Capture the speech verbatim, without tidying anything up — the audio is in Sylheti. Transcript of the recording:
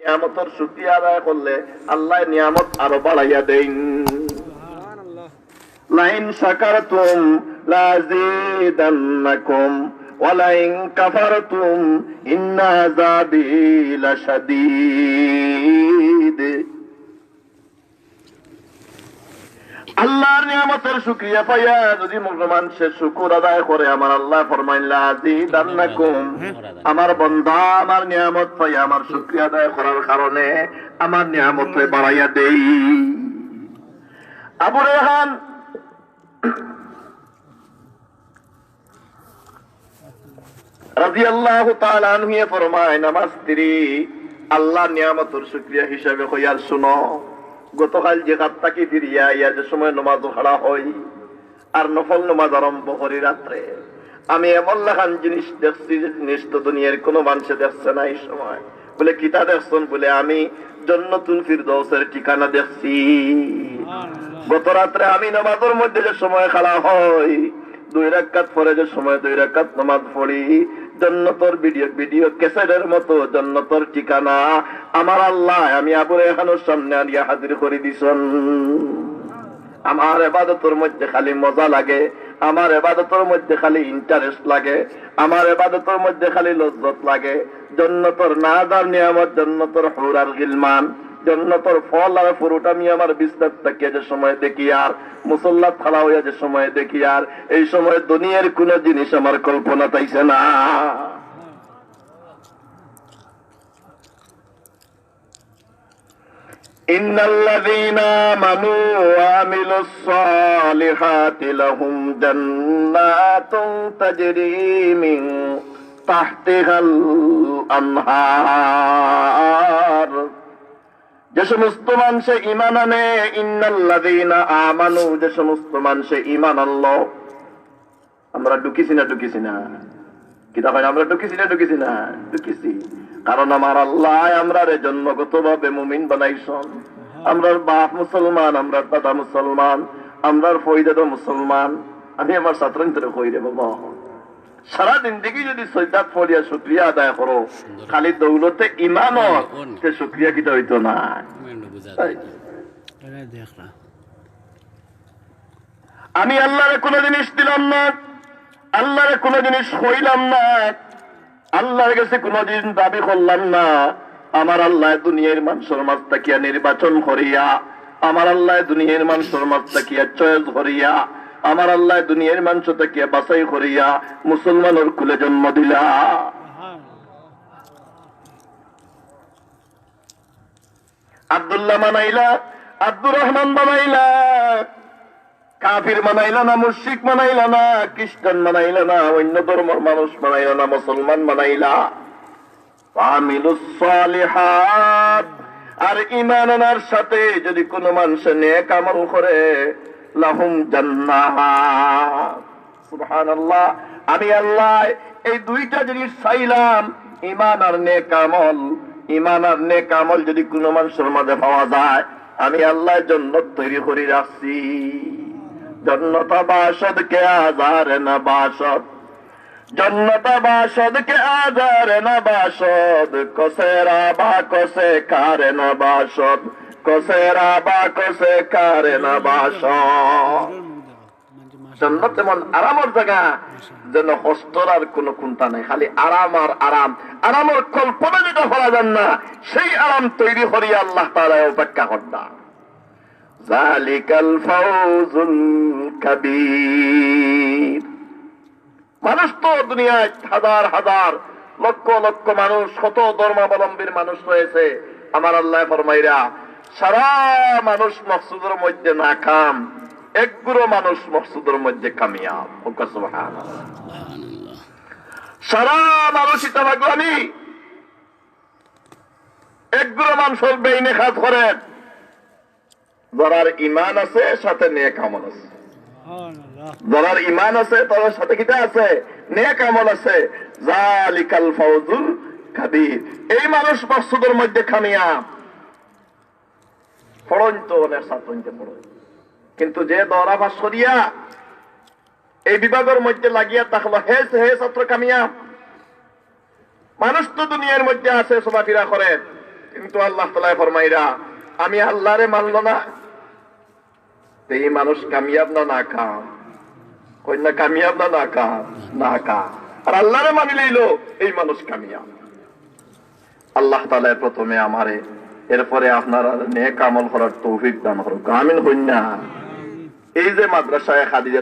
নিয়ামতর শুকরিয়া আদায় করলে আল্লায় নিয়ামত আরো বাড়াইয়া দেইন। লাইন শাকারতুম লাযিদান্নাকুম ওয়া লাইন কাফারতুম ইন্না আযাবি লাশাদীদ। আল্লাহর নিয়ামতর শুকরিয়া পাইয়া যদি মুসলমান সে শুকুর আদায় করে, আমার আল্লায় ফরমাইলা, "আজিদান্নাকুম", আমার বন্দা আমার নিয়ামত পাইয়া আমার শুকরিয়া আদায় করার কারণে আমার নিয়ামত বাড়াইয়া দেই। আবু রেহান রাদিয়াল্লাহু তাআলা আনহুয়ে ফরমাইন, আমার স্ত্রী আল্লাহর নিয়ামতর শুকরিয়া হিসাবে কইয়ার, শুনো, গতকাল জিহাদ থাকি ফিরিয়া আইয়া যে সময় নমাজো খাড়া হই আর নফল নমাজ আরম্ভ করি রাত্রে, আমি এমন লাখান জিনিস দেখছি যে জিনিস তো দুনিয়ার কোনো মানুষে দেখছে না এই সময়। বলে, "কিতা দেখছন?" বলে, "আমি জন্নতুল ফিরদৌসের ঠিকানা দেখছি।" গত রাত্রে আমি নামাজের মধ্যে যে সময় খাড়া হই, দুই রাকাত পরে যে সময় দুই রাকাত নামাজ পড়ি, জন্নতর ভিডিও, ভিডিও ক্যাসেটের মতো জন্নতর ঠিকানা আমার আল্লায় আমি আবু রেহানর সামনে আনিয়া হাজির করি দিছন। আমার ইবাদতর মধ্যে খালি মজা লাগে, আমার ইবাদতর মধ্যে খালি ইন্টারেস্ট লাগে, আমার ইবাদতর মধ্যে খালি লজ্জত লাগে। জন্নতর নাজ আর নিয়ামত, জন্নতর হুর আর গিলমান, জন্নতর ফল আর ফ্রুট আমি আমার বিছনাত থাকিয়া যে সময় দেখি আর মুসল্লাত খাড়া হইয়া যে সময় দেখি আর, এই সময় দুনিয়ার কোনো জিনিস আমার কল্পনাত আইছে না। إن الذين آمنوا وعملوا الصالحات لهم جنات تجري من تحتها الأنهار। যে সমস্ত মানুষে ঈমান আনে, ইন্নাল্লাযীনা আমানু, যে সমস্ত মানুষে ঈমান আনলো, আমরা ঢুকিছি না, ঢুকিছি না? কিতা কইন, আমরা ঢুকিছি না, ঢুকিছি না? ঢুকিছি। কারণ আমার আল্লায় আমরারে জন্মগতভাবে মুমিন বানাইছন। আমরার বাপ মুসলমান, আমরার দাদা মুসলমান, আমরার ফয়দাদা মুসলমান। আমি আমার ছাত্রইন্তরে কই রে বাবা, সারা জিন্দেগি যদি সইদাত পড়িয়া শুকরিয়া আদায় করো, খালি দৌলতে ইমানর, তে শুকরিয়া কিতা হইতো না? তাই। আমি আল্লাহরে কোনো জিনিস দিলাম না, আল্লাহরে কোনো জিনিস কইলাম না, আল্লাহর কাছে কোনো জিনিস দাবি করলাম না। আমার আল্লায় দুনিয়ার মানুষের মাঝ থাকিয়া নির্বাচন করিয়া, আমার আল্লায় দুনিয়ার মানুষের মাঝ থাকিয়া চয়েস করিয়া, আমার আল্লায় দুনিয়ার মানুষ থাকিয়া বাছাই করিয়া মুসলমানের কুলে জন্ম দিলা। আব্দুল্লাহ বানাইলা, আব্দুর রহমান বানাইলা, কাফির বানাইলা না, মুশরিক বানাইলা না, খ্রিস্টান বানাইলা না, অন্য ধর্মর মানুষ বানাইলা না, মুসলমান বানাইলা। ওয়া আমিলুস সালিহাত, আর ঈমান আনার সাথে যদি কোনো মানুষে নেক আমল করে, লাহুম জান্নাত। সুবহানাল্লাহ। আমি আল্লাহ এই দুইটা জিনিস চাইলাম, ঈমান আর নেক আমল। ঈমান আর নেক আমল যদি কোনো মানুষের মাঝে পাওয়া যায়, আমি আল্লাহ জন্নত তৈরি করি রাখছি। জন্নত বাসদ কে আজারে না বাসদ, জন্নত বাসদ কে আজারে না বাসদ, কসে রাবা কসে কারে না বাসদ, কসে রাবা কসে কারে না বাসদ। জন্নত এমন আরামর জাগা, যেন কষ্টর আর কোনো কুন্তা নাই, খালি আরাম আর আরাম। আরামর কল্পনা যেটা করা যার না, সেই আরাম তৈরি করিয়া আল্লাহ তাআলা অপেক্ষা করতা। জালিকাল ফাউজুল কাবীর। মানুষ তো দুনিয়াত হাজার হাজার, লক্ষ লক্ষ মানুষ, কত ধর্মাবলম্বীর মানুষ রয়েছে। আমার আল্লাহ ফরমাইরা, সারা মানুষ মকসুদের মধ্যে নাকাম, একগুলো মানুষ মকসুদের মধ্যে কামিয়াব। ওকে সুবহানাল্লাহ। সারা মানুষ ইতা পাগলামি, একগুলো মানুষের বেইনে কাজ করে। যারার ইমান আছে, সাথে নেক আমল আছে। যারার ইমান আছে, তার সাথে কিতা আছে? নেক আমল আছে। জালিকাল ফাউজুল কাবীর। এই মানুষ মকসুদের মধ্যে কামিয়াব। পড়ইন তো অনেক ছাত্রইন্তে পড়ইন। কিন্তু যে দরা পাস করিয়া এই বিভাগের মধ্যে লাগিয়া থাকলো, হে, হে ছাত্র কামিয়াব। মানুষ তো দুনিয়ার মধ্যে আছে, চলাফেরা করে, কিন্তু আল্লাহ তাআলায় ফরমাইরা, আমি আল্লাহরে মানলো না, তে এই মানুষ কামিয়াব না নাকাম? কইন না, কামিয়াব না নাকাম? নাকাম। আর আল্লাহরে মানিলাইলো, এই মানুষ কামিয়াব। আল্লাহ তাআলায় প্রথমে আমারে, এরপরে আপনারারে নেক আমল করার তৌফিক দান করুক। আমিন কইন না। এই যে মাদ্রাসায়ে খাদিজা